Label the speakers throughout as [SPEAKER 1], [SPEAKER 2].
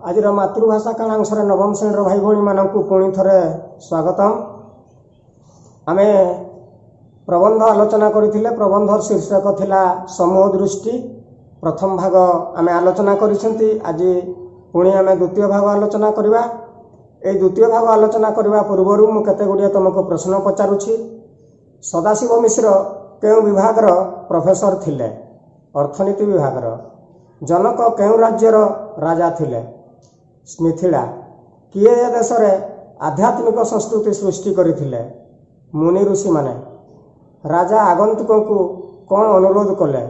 [SPEAKER 1] ଆଜିର ମାତୃଭାଷା କାଳାଂଶରେ ନବମ ଶ୍ରେଣୀର ଭାଇ ଭଉଣୀମାନଙ୍କୁ ପୁଣି ଥରେ ସ୍ୱାଗତମ। ଆମେ ପ୍ରବନ୍ଧ ଆଲୋଚନା କରିଥିଲେ। ପ୍ରବନ୍ଧର ଶୀର୍ଷକ ଥିଲା ସମୂହ ଦୃଷ୍ଟି। ପ୍ରଥମ ଭାଗ ଆମେ ଆଲୋଚନା କରିଛନ୍ତି। ଆଜି ପୁଣି ଆମେ ଦ୍ୱିତୀୟ ଭାଗ ଆଲୋଚନା କରିବା। ଏଇ ଦ୍ୱିତୀୟ ଭାଗ ଆଲୋଚନା କରିବା ପୂର୍ବରୁ ମୁଁ କେତେ ଗୁଡ଼ିଏ ତୁମକୁ ପ୍ରଶ୍ନ ପଚାରୁଛି। ସଦାଶିବ ମିଶ୍ର କେଉଁ ବିଭାଗର ପ୍ରଫେସର ଥିଲେ? ଅର୍ଥନୀତି ବିଭାଗର। ଜନକ କେଉଁ ରାଜ୍ୟର ରାଜା ଥିଲେ? ମିଥିଳା। କିଏ ଏ ଦେଶରେ ଆଧ୍ୟାତ୍ମିକ ସଂସ୍କୃତି ସୃଷ୍ଟି କରିଥିଲେ? ମୁନି ଋଷିମାନେ। ରାଜା ଆଗନ୍ତୁକଙ୍କୁ କ'ଣ ଅନୁରୋଧ କଲେ?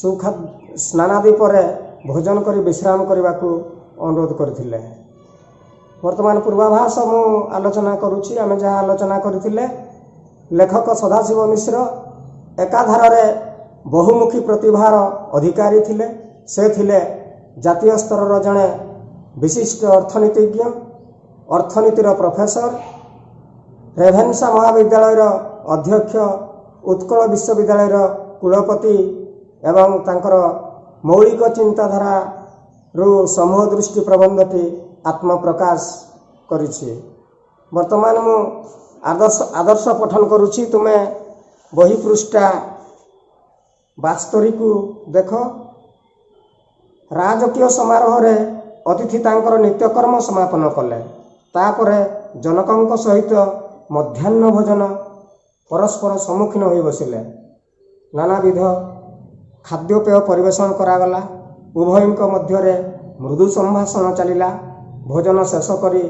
[SPEAKER 1] ସୁଖା ସ୍ନାନାଦି ପରେ ଭୋଜନ କରି ବିଶ୍ରାମ କରିବାକୁ ଅନୁରୋଧ କରିଥିଲେ। ବର୍ତ୍ତମାନ ପୂର୍ବାଭାସ ମୁଁ ଆଲୋଚନା କରୁଛି। ଆମେ ଯାହା ଆଲୋଚନା କରିଥିଲେ, ଲେଖକ ସଦାଶିବ ମିଶ୍ର ଏକାଧାରରେ ବହୁମୁଖୀ ପ୍ରତିଭାର ଅଧିକାରୀ ଥିଲେ। ସେ ଥିଲେ ଜାତୀୟ ସ୍ତରର ଜଣେ ବିଶିଷ୍ଟ ଅର୍ଥନୀତିଜ୍ଞ, ଅର୍ଥନୀତିର ପ୍ରଫେସର, ରେଭେନ୍ସା ମହାବିଦ୍ୟାଳୟର ଅଧ୍ୟକ୍ଷ, ଉତ୍କଳ ବିଶ୍ୱବିଦ୍ୟାଳୟର କୁଳପତି ଏବଂ ତାଙ୍କର ମୌଳିକ ଚିନ୍ତାଧାରାରୁ ସମୂହ ଦୃଷ୍ଟି ପ୍ରବନ୍ଧଟି ଆତ୍ମପ୍ରକାଶ କରିଛି। ବର୍ତ୍ତମାନ ମୁଁ ଆଦର୍ଶ ପଠନ କରୁଛି। ତୁମେ ବହି ପୃଷ୍ଠା 72କୁ ଦେଖ। ରାଜକୀୟ ସମାରୋହରେ ଅତିଥି ତାଙ୍କର ନିତ୍ୟକର୍ମ ସମାପନ କଲେ। ତାପରେ ଜନକଙ୍କ ସହିତ ମଧ୍ୟାହ୍ନ ଭୋଜନ ପରସ୍ପର ସମ୍ମୁଖୀନ ହୋଇ ବସିଲେ। ନାନାବିଧ ଖାଦ୍ୟପେୟ ପରିବେଷଣ କରାଗଲା। ଉଭୟଙ୍କ ମଧ୍ୟରେ ମୃଦୁ ସମ୍ଭାଷଣ ଚାଲିଲା। ଭୋଜନ ଶେଷ କରି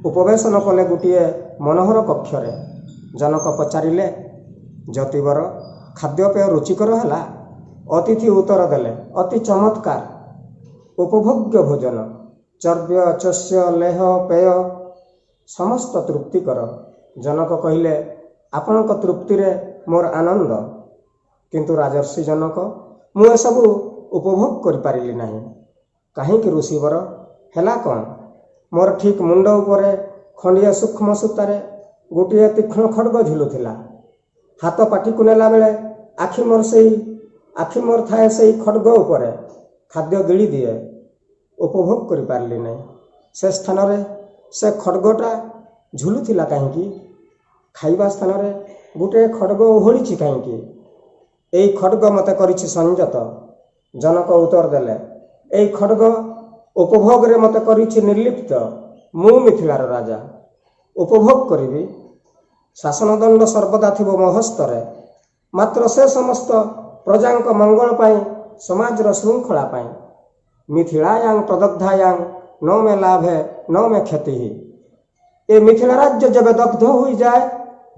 [SPEAKER 1] ଉପବେଶନ କଲେ ଗୋଟିଏ ମନୋହର କକ୍ଷରେ। ଜନକ ପଚାରିଲେ, "ଯତିବର, ଖାଦ୍ୟପେୟ ରୁଚିକର ହେଲା?" ଅତିଥି ଉତ୍ତର ଦେଲେ, "ଅତି ଚମତ୍କାର, ଉପଭୋଗ୍ୟ ଭୋଜନ। ଚର୍ବ୍ୟ, ଚୋଷ୍ୟ, ଲେହ, ପେୟ ସମସ୍ତ ତୃପ୍ତିକର।" ଜନକ କହିଲେ, "ଆପଣଙ୍କ ତୃପ୍ତିରେ ମୋର ଆନନ୍ଦ। କିନ୍ତୁ ରାଜର୍ଷି ଜନକ, ମୁଁ ଏସବୁ ଉପଭୋଗ କରିପାରିଲି ନାହିଁ।" "କାହିଁକି ଋଷିବର, ହେଲା କ'ଣ?" "ମୋର ଠିକ୍ ମୁଣ୍ଡ ଉପରେ ଖଣ୍ଡିଏ ସୂକ୍ଷ୍ମ ସୂତାରେ ଗୋଟିଏ ତୀକ୍ଷ୍ଣ ଖଡ଼ଗ ଝୁଲୁଥିଲା। ହାତ ପାଟିକୁ ନେଲାବେଳେ ଆଖି ମୋର ଥାଏ ସେଇ ଖଡ଼ଗ ଉପରେ। ଖାଦ୍ୟ ଗିଳି ଦିଏ, ଉପଭୋଗ କରିପାରିଲି ନାହିଁ।" "ସେ ସ୍ଥାନରେ ସେ ଖଡ଼ଗଟା ଝୁଲୁଥିଲା କାହିଁକି? ଖାଇବା ସ୍ଥାନରେ ଗୋଟିଏ ଖଡ଼ଗ ଓହଳିଛି କାହିଁକି?" "ଏଇ ଖଡ଼ଗ ମୋତେ କରିଛି ସଂଯତ," ଜନକ ଉତ୍ତର ଦେଲେ। "ଏଇ ଖଡ଼ଗ ଉପଭୋଗରେ ମୋତେ କରିଛି ନିର୍ଲିପ୍ତ। ମୁଁ ମିଥିଳାର ରାଜା, ଉପଭୋଗ କରିବି। ଶାସନଦଣ୍ଡ ସର୍ବଦା ଥିବ ମୋ ହସ୍ତରେ। ମାତ୍ର ସେ ସମସ୍ତ ପ୍ରଜାଙ୍କ ମଙ୍ଗଳ ପାଇଁ, ସମାଜର ଶୃଙ୍ଖଳା ପାଇଁ। ମିଥିଳାୟାଂ ପ୍ରଦଗ୍ଧାୟାଂ ନ ମେ ଲାଭେ ନ ମେ କ୍ଷତି। ଏ ମିଥିଳା ରାଜ୍ୟ ଯେବେ ଦଗ୍ଧ ହୋଇଯାଏ,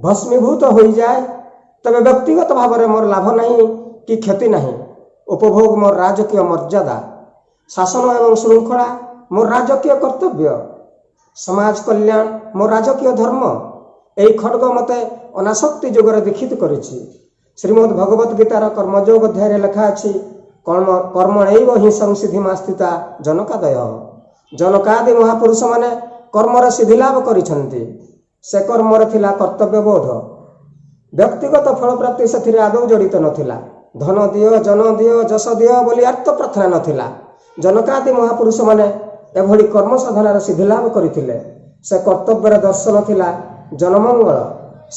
[SPEAKER 1] ଭସ୍ମୀଭୂତ ହୋଇଯାଏ, ତେବେ ବ୍ୟକ୍ତିଗତ ଭାବରେ ମୋର ଲାଭ ନାହିଁ କି କ୍ଷତି ନାହିଁ। ଉପଭୋଗ ମୋର ରାଜକୀୟ ମର୍ଯ୍ୟାଦା। ଶାସନ ଏବଂ ଶୃଙ୍ଖଳା ମୋର ରାଜକୀୟ କର୍ତ୍ତବ୍ୟ। ସମାଜ କଲ୍ୟାଣ ମୋ ରାଜକୀୟ ଧର୍ମ। ଏହି ଖଡ଼ଗ ମୋତେ ଅନାସକ୍ତି ଯୋଗରେ ଦୀକ୍ଷିତ କରିଛି। ଶ୍ରୀମଦ୍ ଭଗବତ ଗୀତାର କର୍ମଯୋଗ ଅଧ୍ୟାୟରେ ଲେଖା ଅଛି, କର୍ମଣ୍ୟେବ ହି ସଂସିଦ୍ଧିମାସ୍ଥିତା ଜନକାଦୟ। ଜନକାଦି ମହାପୁରୁଷମାନେ କର୍ମରେ ସିଦ୍ଧିଲାଭ କରିଛନ୍ତି। ସେ କର୍ମରେ ଥିଲା କର୍ତ୍ତବ୍ୟବୋଧ। ବ୍ୟକ୍ତିଗତ ଫଳପ୍ରାପ୍ତି ସେଥିରେ ଆଦୌ ଜଡ଼ିତ ନଥିଲା। ଧନ ଦିଅ, ଜନ ଦିଅ, ଯଶ ଦିଅ ବୋଲି ଆର୍ତ୍ତ ପ୍ରାର୍ଥନା ନଥିଲା। ଜନକାଦି ମହାପୁରୁଷମାନେ ଏଭଳି କର୍ମ ସାଧନାରେ ସିଦ୍ଧିଲାଭ କରିଥିଲେ। ସେ କର୍ତ୍ତବ୍ୟର ଦର୍ଶନ ଥିଲା ଜନମଙ୍ଗଳ,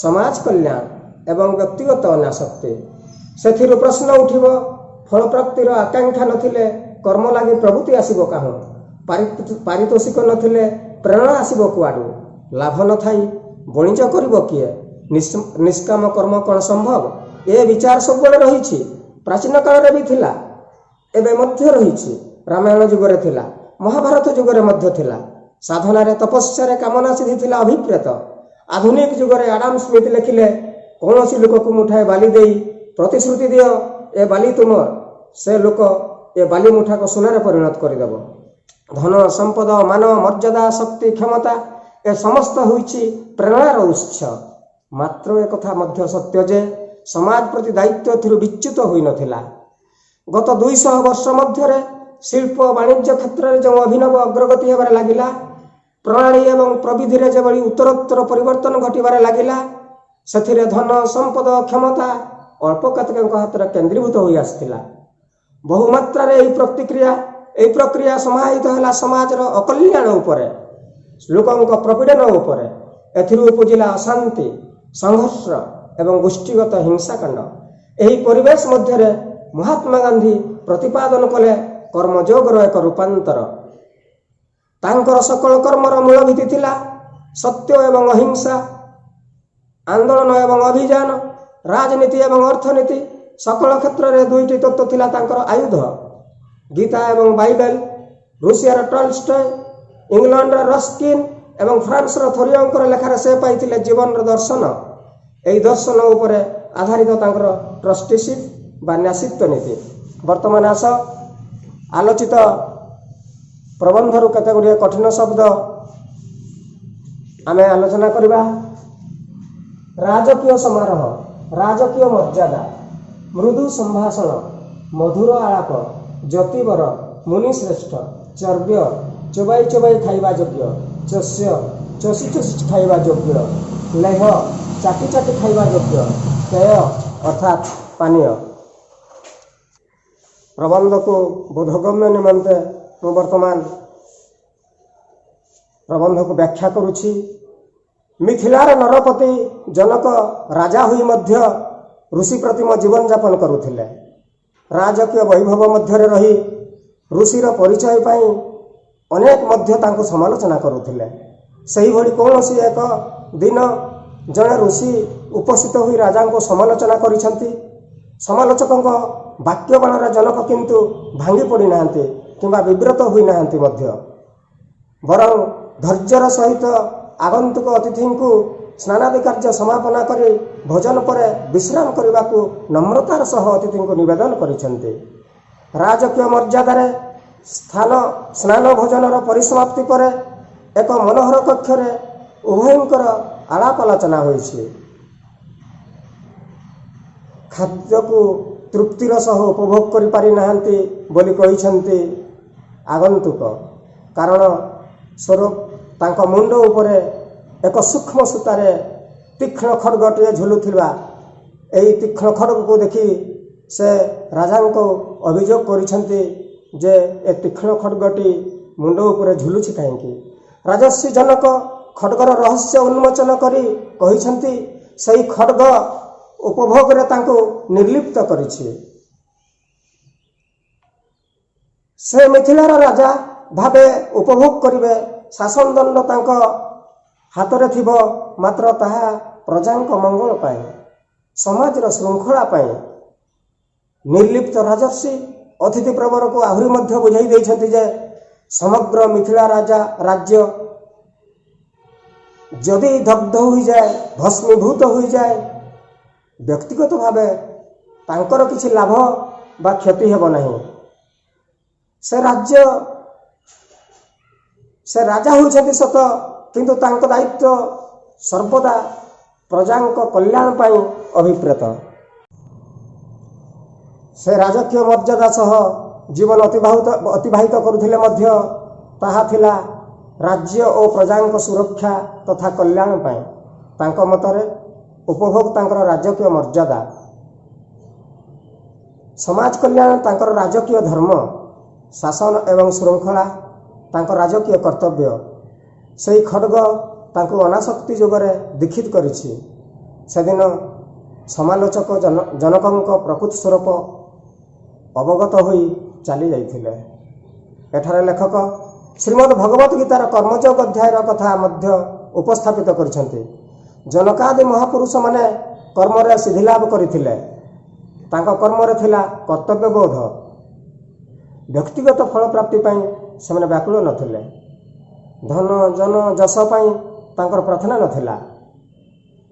[SPEAKER 1] ସମାଜ କଲ୍ୟାଣ ଏବଂ ବ୍ୟକ୍ତିଗତ ଅନାସକ୍ତି। ସେଥିରୁ ପ୍ରଶ୍ନ ଉଠିବ, ଫଳପ୍ରାପ୍ତିର ଆକାଂକ୍ଷା ନଥିଲେ କର୍ମ ଲାଗି ପ୍ରବୃତ୍ତି ଆସିବ କାହୁଁ? ପାରିତୋଷିକ ନଥିଲେ ପ୍ରେରଣା ଆସିବ କୁଆଡ଼ୁ? ଲାଭ ନଥାଇ ବଣିଜ କରିବ କିଏ? ନିଷ୍କାମ କର୍ମ କ'ଣ ସମ୍ଭବ? ଏ ବିଚାର ସବୁବେଳେ ରହିଛି। ପ୍ରାଚୀନ କାଳରେ ବି ଥିଲା, ଏବେ ମଧ୍ୟ ରହିଛି। ରାମାୟଣ ଯୁଗରେ ଥିଲା, ମହାଭାରତ ଯୁଗରେ ମଧ୍ୟ ଥିଲା। ସାଧନାରେ, ତପସ୍ୟାରେ କାମନା ସିଦ୍ଧି ଥିଲା ଅଭିପ୍ରେତ। ଆଧୁନିକ ଯୁଗରେ ଆଡାମ ସ୍ମିଥ ଲେଖିଲେ, କୌଣସି ଲୋକକୁ ମୁଠାଏ ବାଲି ଦେଇ ପ୍ରତିଶ୍ରୁତି ଦିଅ, ଏ ବାଲି ତୁମର। ସେ ଲୋକ ଏ ବାଲି ମୁଠାକୁ ସୁନାରେ ପରିଣତ କରିଦେବ। ଧନ, ସମ୍ପଦ, ମାନ, ମର୍ଯ୍ୟାଦା, ଶକ୍ତି, କ୍ଷମତା ଏ ସମସ୍ତ ହୋଇଛି ପ୍ରେରଣାର ଉତ୍ସ। ମାତ୍ର ଏକଥା ମଧ୍ୟ ସତ୍ୟ ଯେ ସମାଜ ପ୍ରତି ଦାୟିତ୍ୱ ଏଥିରୁ ବିଚ୍ୟୁତ ହୋଇନଥିଲା। ଗତ 200 ବର୍ଷ ମଧ୍ୟରେ ଶିଳ୍ପ ବାଣିଜ୍ୟ କ୍ଷେତ୍ରରେ ଯେଉଁ ଅଭିନବ ଅଗ୍ରଗତି ହେବାରେ ଲାଗିଲା, ପ୍ରଣାଳୀ ଏବଂ ପ୍ରବିଧିରେ ଯେଭଳି ଉତ୍ତରୋତ୍ତର ପରିବର୍ତ୍ତନ ଘଟିବାରେ ଲାଗିଲା, ସେଥିରେ ଧନ, ସମ୍ପଦ, କ୍ଷମତା ଅଳ୍ପ କେତେକଙ୍କ ହାତରେ କେନ୍ଦ୍ରୀଭୂତ ହୋଇ ଆସିଥିଲା। ବହୁମାତ୍ରାରେ ଏହି ପ୍ରତିକ୍ରିୟା ଏହି ପ୍ରକ୍ରିୟା ସମାହିତ ହେଲା ସମାଜର ଅକଲ୍ୟାଣ ଉପରେ, ଲୋକଙ୍କ ପ୍ରପୀଡ଼ନ ଉପରେ। ଏଥିରୁ ଉପୁଜିଲା ଅଶାନ୍ତି, ସଂଘର୍ଷ ଏବଂ ଗୋଷ୍ଠୀଗତ ହିଂସାକାଣ୍ଡ। ଏହି ପରିବେଶ ମଧ୍ୟରେ ମହାତ୍ମା ଗାନ୍ଧୀ ପ୍ରତିପାଦନ କଲେ କର୍ମଯୋଗର ଏକ ରୂପାନ୍ତର। ତାଙ୍କର ସକଳ କର୍ମର ମୂଳ ଭିତ୍ତି ଥିଲା ସତ୍ୟ ଏବଂ ଅହିଂସା। ଆନ୍ଦୋଳନ ଏବଂ ଅଭିଯାନ, ରାଜନୀତି ଏବଂ ଅର୍ଥନୀତି, ସକଳ କ୍ଷେତ୍ରରେ ଦୁଇଟି ତତ୍ତ୍ୱ ଥିଲା ତାଙ୍କର ଆୟୁଧ, ଗୀତା ଏବଂ ବାଇବେଲ। ରୁଷିଆର ଟଲଷ୍ଟୟ, ଇଂଲଣ୍ଡର ରସ୍କିନ୍ ଏବଂ ଫ୍ରାନ୍ସର ଥୋରିଓଙ୍କର ଲେଖାରେ ସେ ପାଇଥିଲେ ଜୀବନର ଦର୍ଶନ। ଏହି ଦର୍ଶନ ଉପରେ ଆଧାରିତ ତାଙ୍କର ଟ୍ରଷ୍ଟିସିପ୍ ବା ନ୍ୟାସିତ୍ୱ ନୀତି। ବର୍ତ୍ତମାନ ଆସ, ଆଲୋଚିତ ପ୍ରବନ୍ଧରୁ କେତେ ଗୁଡ଼ିଏ କଠିନ ଶବ୍ଦ ଆମେ ଆଲୋଚନା କରିବା। ରାଜକୀୟ ସମାରୋହ, ରାଜକୀୟ ମର୍ଯ୍ୟାଦା, ମୃଦୁ ସମ୍ଭାଷଣ, ମଧୁର ଆଳାପ, ଯତିବର, ମୁନିଶ୍ରେଷ୍ଠ, ଚର୍ବ୍ୟ, ଚୋବାଇ ଚୋବାଇ ଖାଇବା ଯୋଗ୍ୟ, ଚୋଷ୍ୟ, ଚୋଷି ଚୋଷି ଖାଇବା ଯୋଗ୍ୟ, ଲେହ, ଚାଟି ଚାଟି ଖାଇବା ଯୋଗ୍ୟ, ପେୟ ଅର୍ଥାତ୍ ପାନୀୟ। ପ୍ରବନ୍ଧକୁ ବୋଧଗମ୍ୟ ନିମନ୍ତେ ମୁଁ ବର୍ତ୍ତମାନ ପ୍ରବନ୍ଧକୁ ବ୍ୟାଖ୍ୟା କରୁଛି। ମିଥିଳାର ନରପତି ଜନକ ରାଜା ହୋଇ ମଧ୍ୟ ଋଷି ପ୍ରତିମ ଜୀବନଯାପନ କରୁଥିଲେ। ରାଜକୀୟ ବୈଭବ ମଧ୍ୟରେ ରହି ଋଷିର ପରିଚୟ ପାଇଁ ଅନେକ ମଧ୍ୟ ତାଙ୍କୁ ସମାଲୋଚନା କରୁଥିଲେ। ସେହିଭଳି କୌଣସି ଏକ ଦିନ ଜଣେ ଋଷି ଉପସ୍ଥିତ ହୋଇ ରାଜାଙ୍କୁ ସମାଲୋଚନା କରିଛନ୍ତି। ସମାଲୋଚକଙ୍କ ବାକ୍ୟବାଣରେ ଜନକ କିନ୍ତୁ ଭାଙ୍ଗି ପଡ଼ିନାହାନ୍ତି କିମ୍ବା ବିବ୍ରତ ହୋଇନାହାନ୍ତି ମଧ୍ୟ। ବରଂ ଧୈର୍ଯ୍ୟର ସହିତ ଆଗନ୍ତୁକ ଅତିଥିଙ୍କୁ ସ୍ନାନାଦି କାର୍ଯ୍ୟ ସମାପନା କରି ଭୋଜନ ପରେ ବିଶ୍ରାମ କରିବାକୁ ନମ୍ରତାର ସହ ଅତିଥିଙ୍କୁ ନିବେଦନ କରିଛନ୍ତି। ରାଜକୀୟ ମର୍ଯ୍ୟାଦାରେ ସ୍ଥାନ ସ୍ନାନ ଭୋଜନର ପରିସମାପ୍ତି ପରେ ଏକ ମନୋହର କକ୍ଷରେ ଉଭୟଙ୍କର ଆଳାପ ଆଲୋଚନା ହୋଇଛି। ଖାଦ୍ୟକୁ ତୃପ୍ତିର ସହ ଉପଭୋଗ କରିପାରିନାହାନ୍ତି ବୋଲି କହିଛନ୍ତି ଆଗନ୍ତୁକ। କାରଣ ସ୍ୱରୂପ ତାଙ୍କ ମୁଣ୍ଡ ଉପରେ ଏକ ସୂକ୍ଷ୍ମ ସୂତାରେ ତୀକ୍ଷ୍ଣ ଖଡ଼ଗଟିଏ ଝୁଲୁଥିବା। ଏହି ତୀକ୍ଷ୍ଣ ଖଡ଼ଗକୁ ଦେଖି ସେ ରାଜାଙ୍କୁ ଅଭିଯୋଗ କରିଛନ୍ତି ଯେ ଏ ତୀକ୍ଷ୍ଣ ଖଡ଼ଗଟି ମୁଣ୍ଡ ଉପରେ ଝୁଲୁଛି କାହିଁକି? ରାଜର୍ଷି ଜନକ ଖଡ଼ଗର ରହସ୍ୟ ଉନ୍ମୋଚନ କରି କହିଛନ୍ତି, ସେହି ଖଡ଼ଗ ଉପଭୋଗରେ ତାଙ୍କୁ ନିର୍ଲିପ୍ତ କରିଛି। ସେ ମିଥିଳାର ରାଜା ଭାବେ ଉପଭୋଗ କରିବେ, ଶାସନ ଦଣ୍ଡ ତାଙ୍କ ହାତରେ ଥିବ, ମାତ୍ର ତାହା ପ୍ରଜାଙ୍କ ମଙ୍ଗଳ ପାଇଁ, ସମାଜର ଶୃଙ୍ଖଳା ପାଇଁ। ନିର୍ଲିପ୍ତ ରାଜର୍ଷି ଅତିଥି ପ୍ରବରକୁ ଆହୁରି ମଧ୍ୟ ବୁଝାଇ ଦେଇଛନ୍ତି ଯେ ସମଗ୍ର ମିଥିଳା ରାଜା ରାଜ୍ୟ ଯଦି ଦଗ୍ଧ ହୋଇଯାଏ, ଭସ୍ମୀଭୂତ ହୋଇଯାଏ, ବ୍ୟକ୍ତିଗତ ଭାବେ ତାଙ୍କର କିଛି ଲାଭ ବା କ୍ଷତି ହେବ ନାହିଁ। ସେ ରାଜ୍ୟ, ସେ ରାଜା ହେଉଛନ୍ତି ସତ, କିନ୍ତୁ ତାଙ୍କ ଦାୟିତ୍ୱ ସର୍ବଦା ପ୍ରଜାଙ୍କ କଲ୍ୟାଣ ପାଇଁ ଅଭିପ୍ରେତ। ସେ ରାଜକୀୟ ମର୍ଯ୍ୟାଦା ସହ ଜୀବନ ଅତିବାହିତ କରୁଥିଲେ ମଧ୍ୟ ତାହା ଥିଲା ରାଜ୍ୟ ଓ ପ୍ରଜାଙ୍କ ସୁରକ୍ଷା ତଥା କଲ୍ୟାଣ ପାଇଁ। ତାଙ୍କ ମତରେ ଉପଭୋଗ ତାଙ୍କର ରାଜକୀୟ ମର୍ଯ୍ୟାଦା, ସମାଜ କଲ୍ୟାଣ ତାଙ୍କର ରାଜକୀୟ ଧର୍ମ, ଶାସନ ଏବଂ ଶୃଙ୍ଖଳା ତାଙ୍କ ରାଜକୀୟ କର୍ତ୍ତବ୍ୟ। ସେଇ ଖଡ଼ଗ ତାଙ୍କୁ ଅନାସକ୍ତି ଯୁଗରେ ଦୀକ୍ଷିତ କରିଛି। ସେଦିନ ସମାଲୋଚକ ଜନକଙ୍କ ପ୍ରକୃତ ସ୍ୱରୂପ ଅବଗତ ହୋଇ ଚାଲି ଯାଇଥିଲେ। ଏଠାରେ ଲେଖକ ଶ୍ରୀମଦ୍ ଭଗବତ ଗୀତାର କର୍ମଯୋଗ ଅଧ୍ୟାୟର କଥା ମଧ୍ୟ ଉପସ୍ଥାପିତ କରିଛନ୍ତି। ଜନକାଦି ମହାପୁରୁଷମାନେ କର୍ମରେ ସିଦ୍ଧିଲାଭ କରିଥିଲେ। ତାଙ୍କ କର୍ମରେ ଥିଲା କର୍ତ୍ତବ୍ୟବୋଧ। ବ୍ୟକ୍ତିଗତ ଫଳ ପ୍ରାପ୍ତି ପାଇଁ ସେମାନେ ବ୍ୟାକୁଳ ନଥିଲେ। ଧନ ଜନ ଯଶ ପାଇଁ ତାଙ୍କର ପ୍ରାର୍ଥନା ନଥିଲା।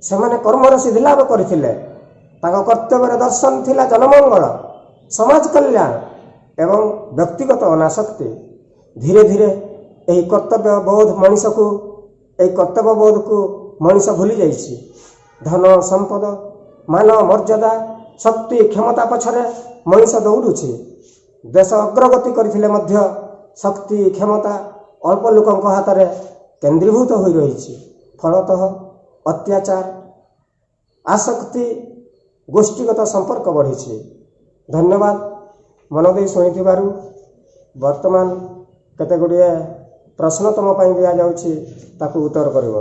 [SPEAKER 1] ସେମାନେ କର୍ମରେ ସିଦ୍ଧିଲାଭ କରିଥିଲେ। ତାଙ୍କ କର୍ତ୍ତବ୍ୟର ଦର୍ଶନ ଥିଲା ଜନମଙ୍ଗଳ, ସମାଜ କଲ୍ୟାଣ ଏବଂ ବ୍ୟକ୍ତିଗତ ଅନାସକ୍ତି। ଧୀରେ ଧୀରେ ଏହି କର୍ତ୍ତବ୍ୟ ବୋଧ ମଣିଷକୁ, ଏହି କର୍ତ୍ତବ୍ୟ ବୋଧକୁ ମଣିଷ ଭୁଲି ଯାଇଛି। ଧନ ସମ୍ପଦ, ମାନ ମର୍ଯ୍ୟାଦା, ଶକ୍ତି କ୍ଷମତା ପଛରେ ମଣିଷ ଦୌଡ଼ୁଛି। ଦେଶ ଅଗ୍ରଗତି କରିଥିଲେ ମଧ୍ୟ ଶକ୍ତି କ୍ଷମତା ଅଳ୍ପ ଲୋକଙ୍କ ହାତରେ କେନ୍ଦ୍ରୀଭୂତ ହୋଇ ରହିଛି। ଫଳତଃ ଅତ୍ୟାଚାର, ଆସକ୍ତି, ଗୋଷ୍ଠୀଗତ ସମ୍ପର୍କ ବଢ଼ିଛି। ଧନ୍ୟବାଦ ମନ ଦେଇ ଶୁଣିଥିବାରୁ। ବର୍ତ୍ତମାନ କେତେ ଗୁଡ଼ିଏ ପ୍ରଶ୍ନ ତୁମ ପାଇଁ ଦିଆଯାଉଛି, ତାକୁ ଉତ୍ତର କରିବ।